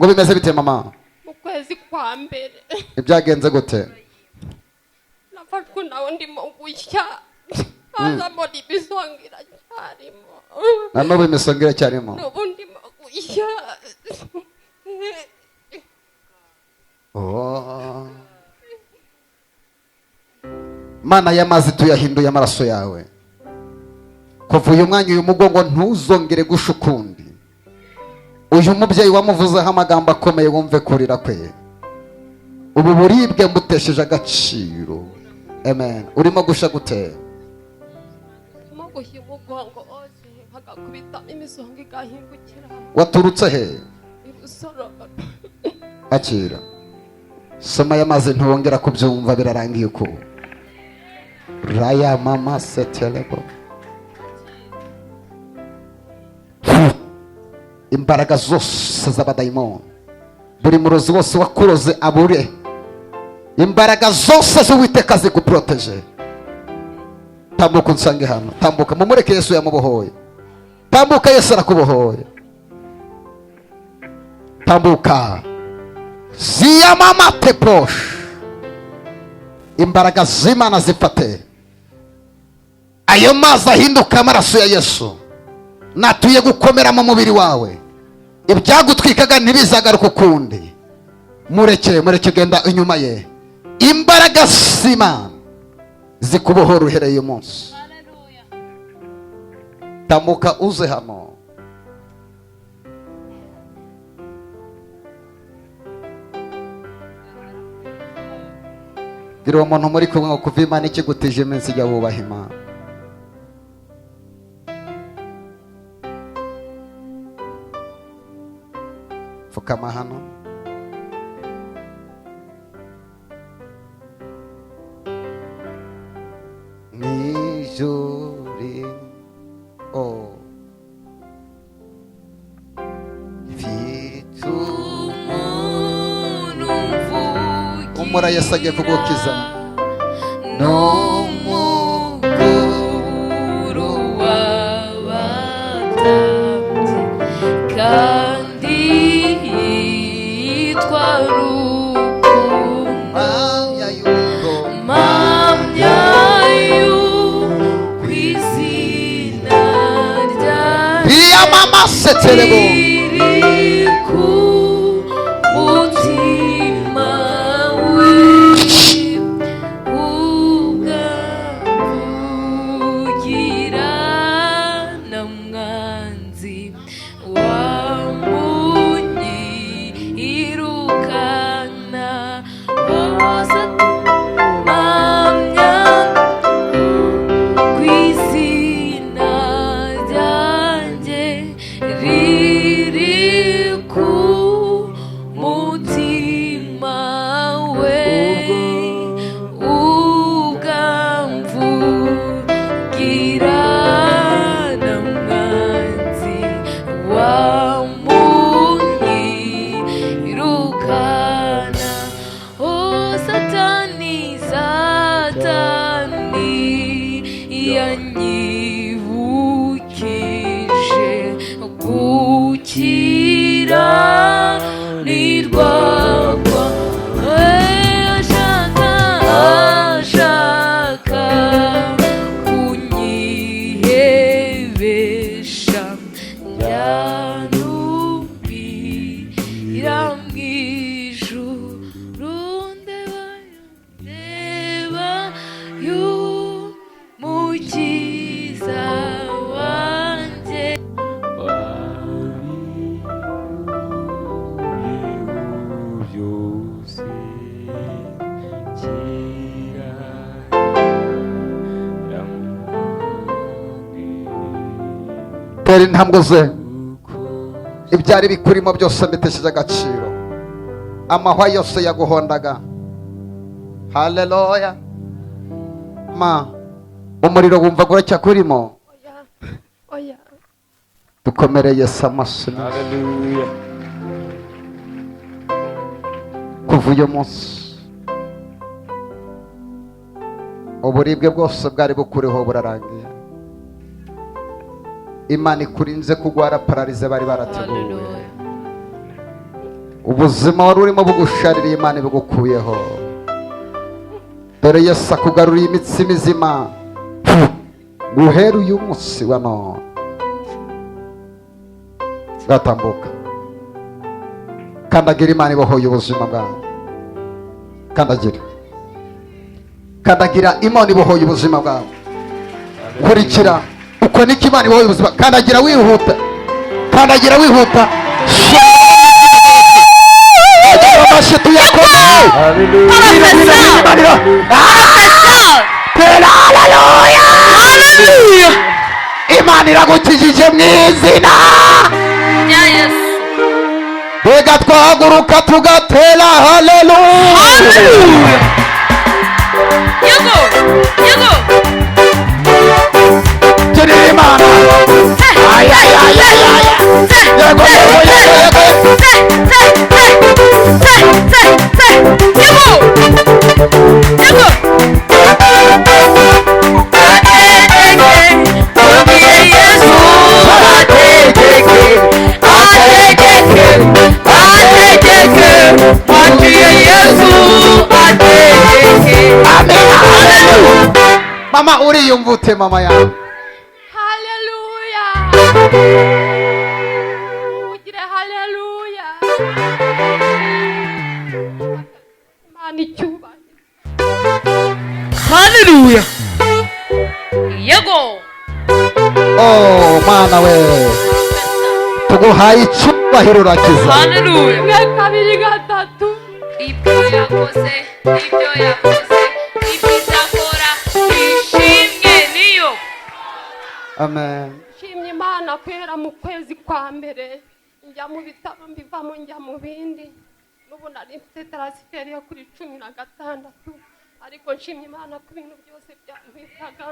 Ngo bimeze bite mama? Mu kwezi kwa mbere. Ibyagenze gute? Nafashwe nawe ndimo gushya, hazamo n'imisonga iracyarimo. Na n'ubu imisonga iracyarimo. N'ubu ndimo gushya. Oh. Mana y'amazi tuyahinduye amaraso yawe. Kuva uyu mwanya uyu mugongo ntuzongere gusha ukundi. Uyu mubyeyi wamuvuzeho amagambo akomeye, wumve kurira kwe. Ubu buribwe mbutesheje agaciro. Amen. Urimo gusha gute? Ndimo gushya umugongo wose, hagakubita imisonga igahingukira. Waturutse he? Irusororo. Akira. Soma y'amazi ntiwongera kubyumva, birarangiye uko. Raya mama setelebo. Imbaraga zose z'abadayimoni, buri murozi wose wakuroze abure. Imbaraga zose z'Uwiteka ziguproteje. Tambuka unsange hano, tambuka mumureke Yesu yamubohoye. Tambuka, Yesu arakubohoye. Tambuka. Ziyamama teprosh. Imbaraga z'Imana zifate. Ayo mazi ahinduka amaraso ya Yesu. Natuye gukomera mu mubiri wawe. Ibyagutwikaga ntibizagaruka ukundi. Mureke, mureke, genda inyuma ye. Imbaraga z'Imana zikubohora uhereye uyu munsi. Tambuka uze hano. Gira uwo muntu muri kumwe ngo kuva Imana ikigutije iminsi ijya wubaha Imana. Pfukama hano. Mw'ijuri, oh. Mfite umuntu mvugira Umura Yesu agiye kugukiza. N'umukuru w'abatambyi kandi yitwa Rukundo. Mpamya yuko Mpamya yuko izina ryanjye Iyamamase terebo. riri ku mutima we, ubwamvugira na mwanzi wamunyirukana hose. Mpamya ku izina ryanjye riri ku mutima we, ubwamvugira na mwanzi wamunyirukana. O Satani, Satani yanyibukije gukiranirwa kwawe, ashaka, ashaka kunyihebesha, njyanubira mw'ijuru, ndeba, ndeba y'umukiza wanjye. Byose Tera intambwe ze. Ibyari bikurimo byose mbitesheje agaciro. Amahwa yose yaguhondaga. Haleluya. Ma, umuriro wumva uracyakurimo. Oya, oya. Dukomere Yesu amashyi. Haleluya. Kuva uyu munsi uburibwe bwose bwari bukuriho burarangiye. Imana ikurinze kugwara pararize bari barateguye. Haleluya. Ubuzima wari urimo bugushaririye, Imana ibugukuyeho. Dore Yesu akugaruriye imitsi mizima guhera uyu munsi wa none. Bwatambuka, kandagira. Imana ibohoye ubuzima bwawe. Kandagira, kandagira. Imana ibohoye ubuzima bwawe. Kurikira uko niko Imana ibohoye ubuzima. Kandagira wihuta, kandagira wihuta. Amashyi tuyakomeye. Tera haleluya! Imana iragukijije mu izina rya Yesu. Reka twahaguruka tugatera haleluya! Yego, yego. Kirira Imana. Ay, ay, ay, ay, ay. Yego, yego, yego, yego. Yego, yego. Ategeke, mubwire Yesu ategeke, ategeke, ategeke, mubwire Yesu ategeke. Amen, haleluya. Mama, uriyumva ute, mama yawe? Haleluya, ugire haleluya. Imana icyubahiro. Haleluya. Yego. Oh Mana we, tuguhaye icyubahiro, urakiza. Haleluya. Rimwe, kabiri, gatatu. Ibyo yakoze, ibyo yakoze, ibyo izakora, ishimwe niyo. Amen. Nshimye Imana guhera mu kwezi kwa mbere njya mu bitaro, mbivamo njya mu bindi. N'ubu nari mfite transfert yo kuri 16, ariko nshimye Imana ko ibintu byose byantwikaga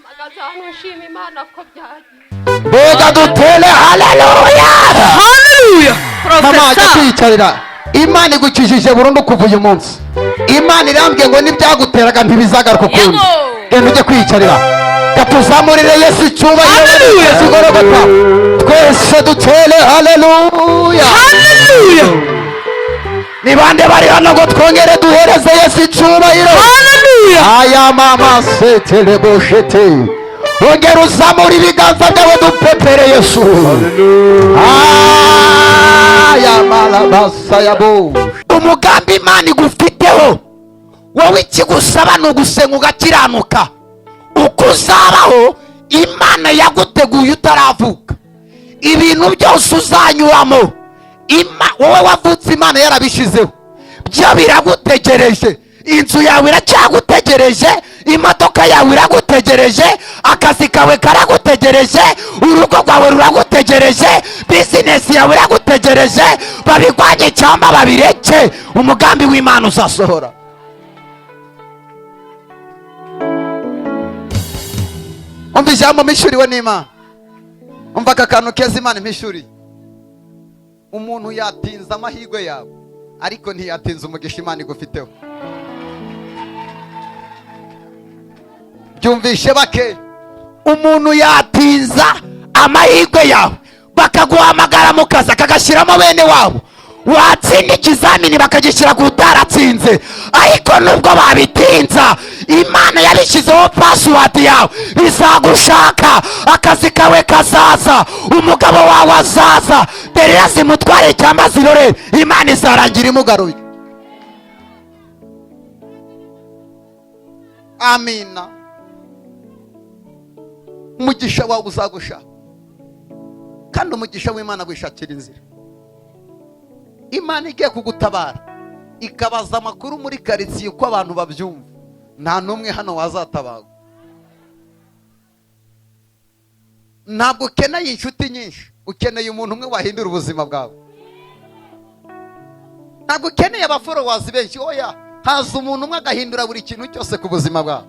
mpagaze hano, nshima Imana ko byagiye. Mbega dutere haleluya! Haleluya. Mama, ajya Profesa. kwiyicarira. Imana igukijije burundu kuva uyu munsi. Imana irambwiye ngo n'ibyaguteraga ntibizagaruka ukundi. Yego. Genda ujye kwiyicarira. Katuzamurire Yesu icyubahiro. Haleluya. Yesu igorogota, twese dutere haleluya. Haleluya. Ni bande bari hano ngo twongere duhereze Yesu icyubahiro? Haleluya. Aya mama seteleboshete, ongera uzamura ibiganza byawe dupepere Yesu. Aya malabasayabo. Umugambi Imana igufiteho wowe, ikigusaba ni ugusenga ugakiranuka. Uko uzabaho, Imana yaguteguye utaravuka. Ibintu byose uzanyuramo, wowe wavutse Imana yarabishyizeho, byo biragutegereje. Inzu yawe iracyagutegereje, imodoka yawe iragutegereje, akazi kawe karagutegereje, urugo rwawe ruragutegereje, bizinesi yawe iragutegereje. Babirwanye cyangwa babireke, umugambi w'Imana uzasohora. Umva ijambo mpishuriwe n'Imana. Umva aka kantu keza Imana impishuriye. Umuntu yatinza amahirwe yawe, ariko ntiyatinza umugisha Imana igufiteho. Byumvishe bake. Umuntu yatinza amahirwe yawe, bakaguhamagara mu kazi akagashyiramo bene wabo, watsinda ikizamini bakagishyira ku utaratsinze, ariko nubwo babitinza, Imana yabishyizeho password yawe. Bizagushaka, akazi kawe kazaza, umugabo wawe azaza, derera zimutware cyangwa zirore, Imana izarangira imugaruye. Amina. Umugisha wawe uzagushaka, kandi umugisha w'Imana wishakira inzira. Imana igiye kugutabara ikabaza amakuru muri karitsiye uko abantu babyumva, nta n'umwe hano wazatabarwa. Ntabwo ukeneye inshuti nyinshi, ukeneye umuntu umwe wahindura ubuzima bwawe. Ntabwo ukeneye aba followers benshi, oya. Haza umuntu umwe agahindura buri kintu cyose ku buzima bwawe.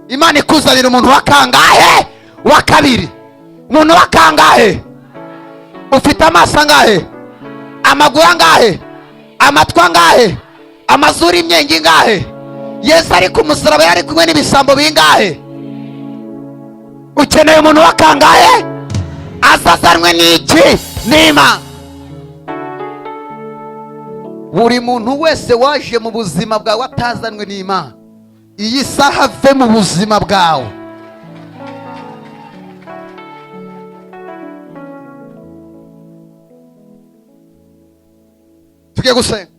Imana ikuzanira umuntu wa kangahe? Wa kabiri. Umuntu wa kangahe? Ufite amaso angahe? Amaguru angahe? Amatwi angahe? Amazuru, imyenge ingahe? Yesu ari ku musaraba yari kumwe n'ibisambo bingahe? Ukeneye umuntu wa kangahe? Azazanwe n'iki? N'Imana. Buri muntu wese waje mu buzima bwawe atazanwe n'Imana, iyi saha ave mu buzima bwawe. Tugiye gusenga.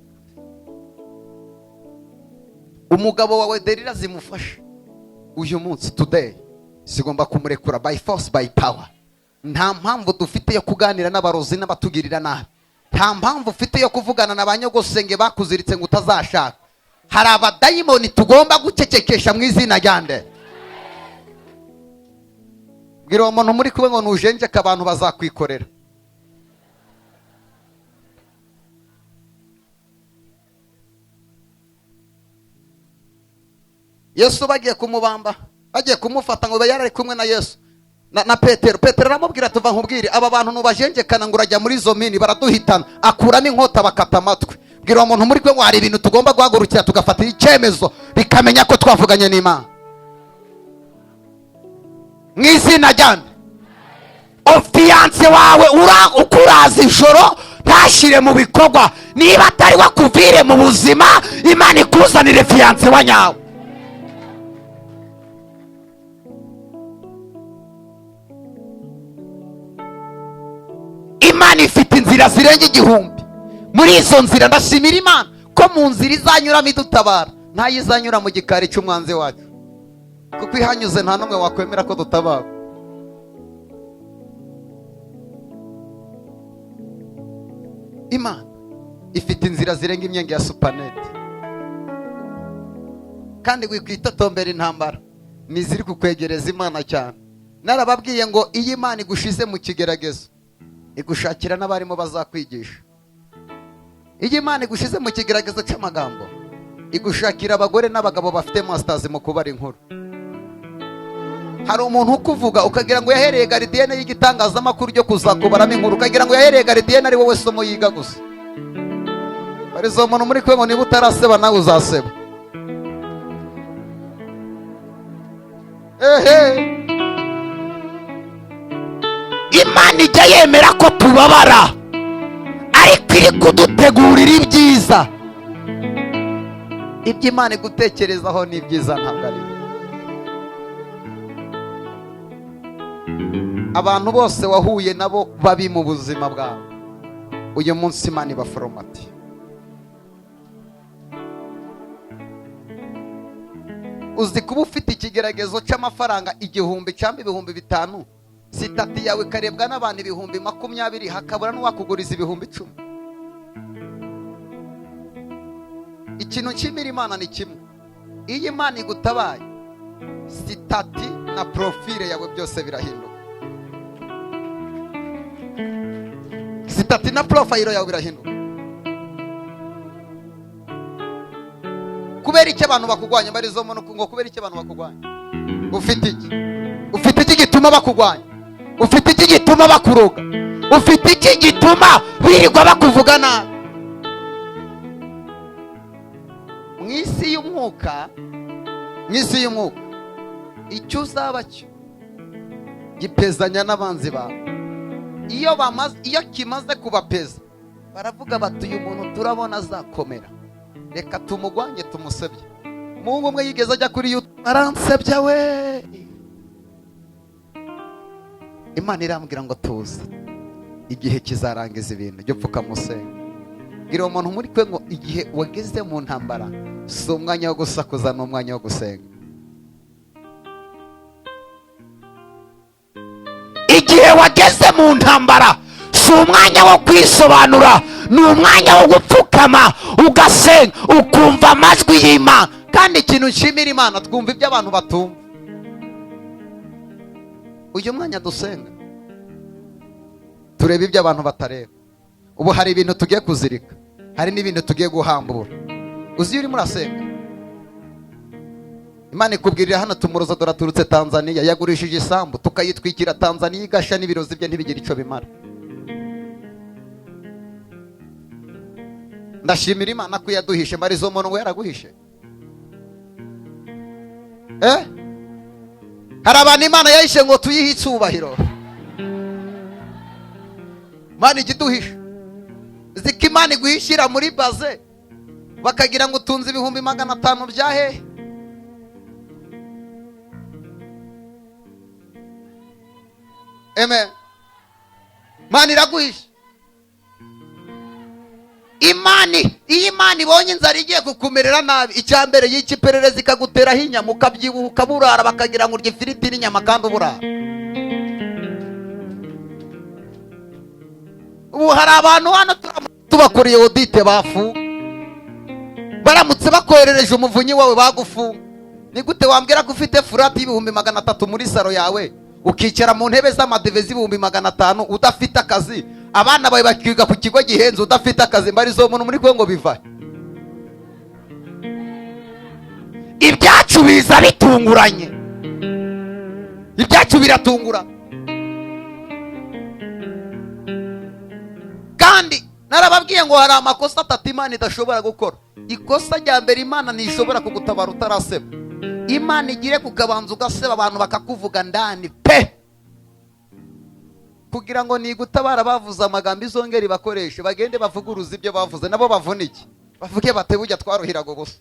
Umugabo wawe Delila zimufashe uyu munsi, today zigomba kumurekura by force, by power. Nta mpamvu dufite yo kuganira n'abarozi n'abatugirira nabi. Nta mpamvu ufite yo kuvugana na ba nyogosenge bakuziritse ngo utazashaka. Hari abadayimoni tugomba gucecekesha mu izina rya nde? Bwira uwo muntu muri kumwe ngo nujenjeke, abantu bazakwikorera. Yesu bagiye kumubamba, bagiye kumufata, ngo yari ari kumwe na Yesu na Petero. Petero aramubwira, tuva nkubwire, aba bantu nubajenjekana ngo urajya muri izo mini baraduhitana. Akuramo inkota bakata amatwi. Bwira uwo muntu muri kumwe ngo hari ibintu tugomba guhagurukira tugafatira icyemezo, bikamenya ko twavuganye n'Imana mu izina rya nde? Fiancé wawe ukuraza ijoro ntashyire mu bikorwa, niba atari wakuvire mu buzima, Imana ikuzanire fiancé wa nyawe. Imana ifite inzira zirenga 1000. Muri izo nzira ndashimira Imana ko mu nzira izanyuramo idutabara ntayo izanyura mu gikari cy'umwanzi wacu, kuko ihanyuze nta n'umwe wakwemera ko dutabara. Imana ifite inzira zirenga imyenge ya supanete, kandi wikwitotombera intambara niziri kukwegereza Imana cyane. Narababwiye ngo iyo Imana igushize mu kigeragezo igushakira n'abarimo bazakwigisha. Iyo Imana igushize mu kigeragezo cy'amagambo igushakira abagore n'abagabo bafite masters mu kubara inkuru. Hari umuntu ukuvuga ukagira ngo yahereye garidiyene y'igitangazamakuru ryo kuzakubaramo inkuru, ukagira ngo yahereye garidiyene ari wowe somo yiga gusa. Barizo umuntu muri kwe ngo niba utaraseba nawe uzaseba. Ehe, Imana ijya yemera ko tubabara, ariko iri kudutegurira ibyiza. Ibyo Imana igutekerezaho ni ibyiza, ntabwo ari bibi. Abantu bose wahuye nabo babi mu buzima bwawe, uyu munsi Imana ibaforomati. Uzi kuba ufite ikigeragezo cy'amafaranga 1000 cyangwa 5000, status yawe ikarebwa n'abantu 20,000, hakabura n'uwakuguriza 10,000. Ikintu nshimira Imana ni kimwe: iyo Imana igutabaye, status na profile yawe byose birahinduka. Status na profile yawe birahinduka. Kubera iki abantu bakugwanya? Barizo muntu ngo kubera iki abantu bakugwanya? Ufite iki? Ufite iki gituma bakugwanya? Ufite iki gituma bakuroga? Ufite iki gituma birirwa bakuvuga nabi? Mu isi y'umwuka, mu isi y'umwuka, icyo uzaba cyo gipezanya n'abanzi bawe. Iyo bamaze, iyo kimaze kubapeza, baravuga bati uyu muntu turabona azakomera, reka tumugwanye tumusebye. Umuhungu umwe yigeze ajya kuri YouTube aransebya we. Imana irambwira ngo tuza, igihe kizarangiza ibintu, jya upfuka musenga. Bwira uwo muntu muri kwe ngo igihe wageze mu ntambara si umwanya wo gusakuza, ni umwanya wo gusenga. Igihe wageze mu ntambara si umwanya wo kwisobanura, ni umwanya wo gupfukama ugasenga, ukumva amajwi y'Imana. Kandi ikintu nshimira Imana, twumva ibyo abantu batumva. Uyu mwanya dusenga tureba ibyo abantu batareba. Ubu hari ibintu tugiye kuzirika, hari n'ibintu tugiye guhambura. Uzi iyo urimo urasenga, Imana ikubwirira hano tumuroza dore aturutse Tanzania, yagurishije isambu tukayitwikira Tanzania igasha n'ibirozi bye ntibigire icyo bimara. Ndashimira Imana ko yaduhishe. Marizo muntu ngo yaraguhishe. Hari abantu Imana yahishe ngo tuyihe icyubahiro. Imana ijya iduhisha. Ziko Imana iguhishyira muri baze bakagira ngo utunze 500,000 bya hehe. Amen. Imana iraguhisha. Imani, iyo Imana ibonye inzara igiye kukumerera nabi, icya mbere yica iperereza ikaguteraho inyama, ukabyibuha ukaburara, bakagira ngo urye ifiriti n'inyama kandi uburara. Ubu hari abantu hano tubakuriye audite bafu, baramutse bakoherereje umuvunyi wawe bagufunga. Ni gute wambwira ko ufite furati y'300,000 muri saro yawe, ukicara mu ntebe z'amadive z'500,000 udafite akazi, abana bawe bakiga ku kigo gihenze udafite akazi, mbarizo umuntu muri Kongo biva? Ibyacu biza bitunguranye, ibyacu biratungura. Kandi narababwiye ngo hari amakosa atatu Imana idashobora gukora. Ikosa rya mbere, Imana ntishobora kugutabara utaraseba. Imana igire kukabanza ugaseba abantu bakakuvuga ndani pe, kugira ngo nigutabara bavuze amagambo izongera ibakoreshe, bagende bavuguruza ibyo bavuze, nabo bavunike, bavuge bate burya twaruhiraga ubusa.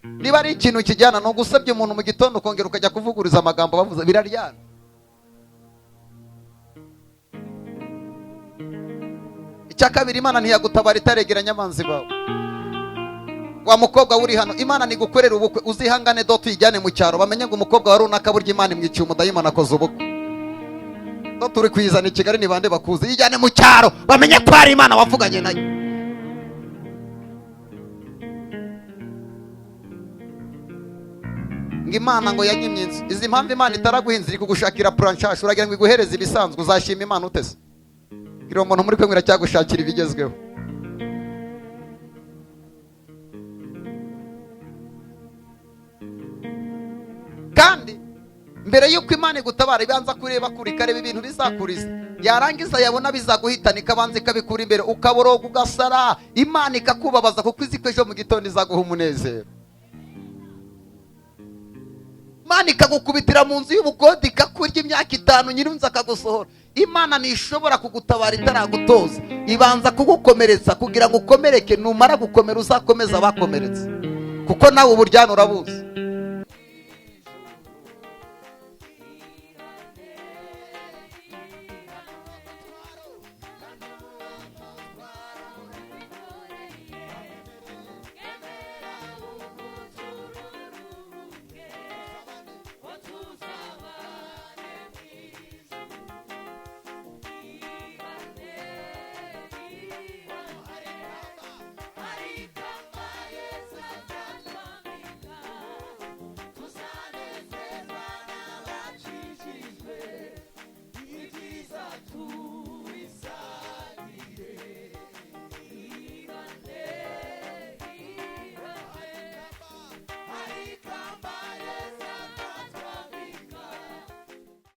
Niba ari ikintu kijyana no gusebya umuntu mu gitondo ukongera ukajya kuvuguruza amagambo bavuze, biraryana. Icya kabiri, Imana ntiyagutabara itaregeranya abanzi bawe. Wa mukobwa uri hano, Imana nigukorera ubukwe, uzihangane dot uyijyane mu cyaro, bamenye ngo umukobwa wa runaka burya Imana imwiciye umudayimoni akoze ubukwe. Dot uri kuyizana i Kigali ni bande bakuzi, yijyane mu cyaro bamenye ko ari Imana wavuganye nayo. Ngo Imana ngo yanyimye inzu. Izi mpamvu Imana itaraguha inzu, iri kugushakira planchage, uragira ngo iguhereze ibisanzwe, uzashima Imana utese? Gira umuntu muri kumwe iracyagushakira ibigezweho. Kandi mbere yuko Imana igutabara ibanza kureba kure, ikareba ibintu bizakuriza, yarangiza yabona bizaguhitana ikabanza ikabikura imbere, ukaboroga ugasara, Imana ikakubabaza kuko izi ko ejo mu gitondo izaguha umunezero. Imana ikagukubitira mu nzu y'ubukode ikakurya imyaka 5, nyir'inzu akagusohora. Imana ntishobora kugutabara itaragutoza, ibanza kugukomeretsa kugira ngo ukomereke, numara gukomera uzakomeza abakomeretse, kuko nawe uburyana urabuzi.